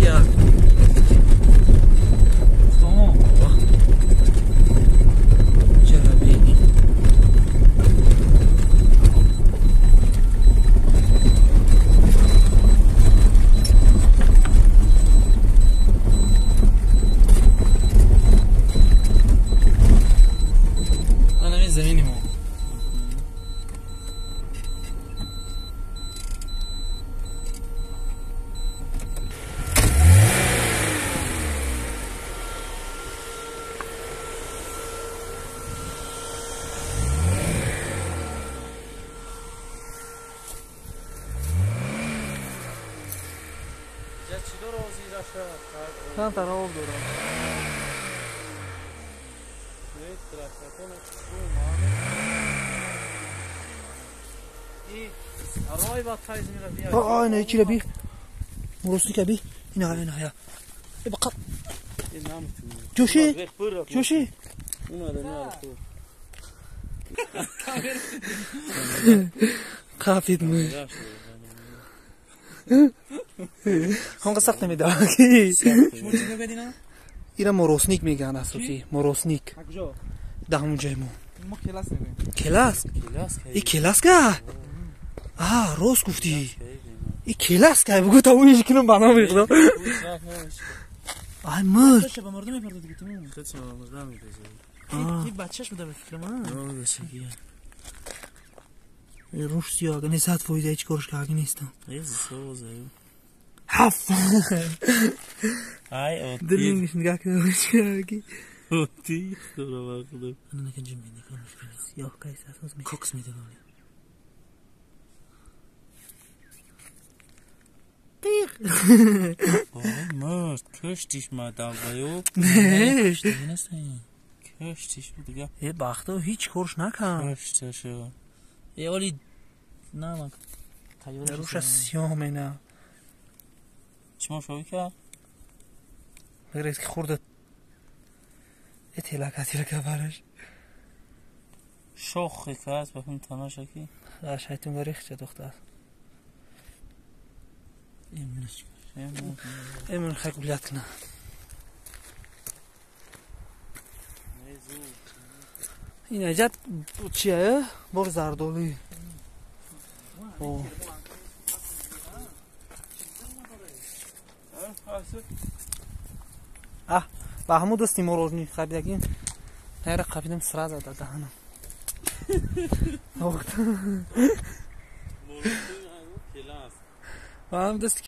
Як. Чара бини. Ана замини мо. Чанд тара об дорам. Ина чира би. Муростика би. Ина ина я. Бақат. Ҷӯши. Ҷӯши. Қафид му. Ҳонқа сахт намедавам ки. Шумо чӣ мегӯед ина? Ира моросник мегӯянд асосӣ. Моросник. Дар ҳамон ҷои мо. Мо келас мегӯем. Келас? И келаска? А, рост гуфтӣ. И келаска, бугӯ тамомиш кунам ба номи Худо. Ай мурд. Ба мардум мепардад гуфтам. Ин бачаш буда ба фикрам, а? Руш сиёҳ, не 100% ҳеҷ корш карда нестам. Ҳафт. Ай, оти. Дилиниш нигоҳ кунам. Оти, худо ба худо. Ана накан ҷим нигоҳ кунам. Сиёҳ кайс асос ме. Кокс медодам. Қиқ. Ой, мард, куштиш ма долбоёб. Не. Куштиш дига. Э, бахто ҳеҷ корш накард. Кушташо. Э, оли на ман тайёр. Руша сиёҳ мена. Чимо шови кард? Мегрез ки хурда. Э, телака телака бараш. Шохи кард ба ҳам тамаша ки. Шайтон гарихча духтар. Эмин хай гулят кна. Ин аҷат чия? Бор зардолӣ. А, ба ҳамун дасти морожни қабидагин. Найра қабидам сразу да даҳанам. Ба ҳам дасти.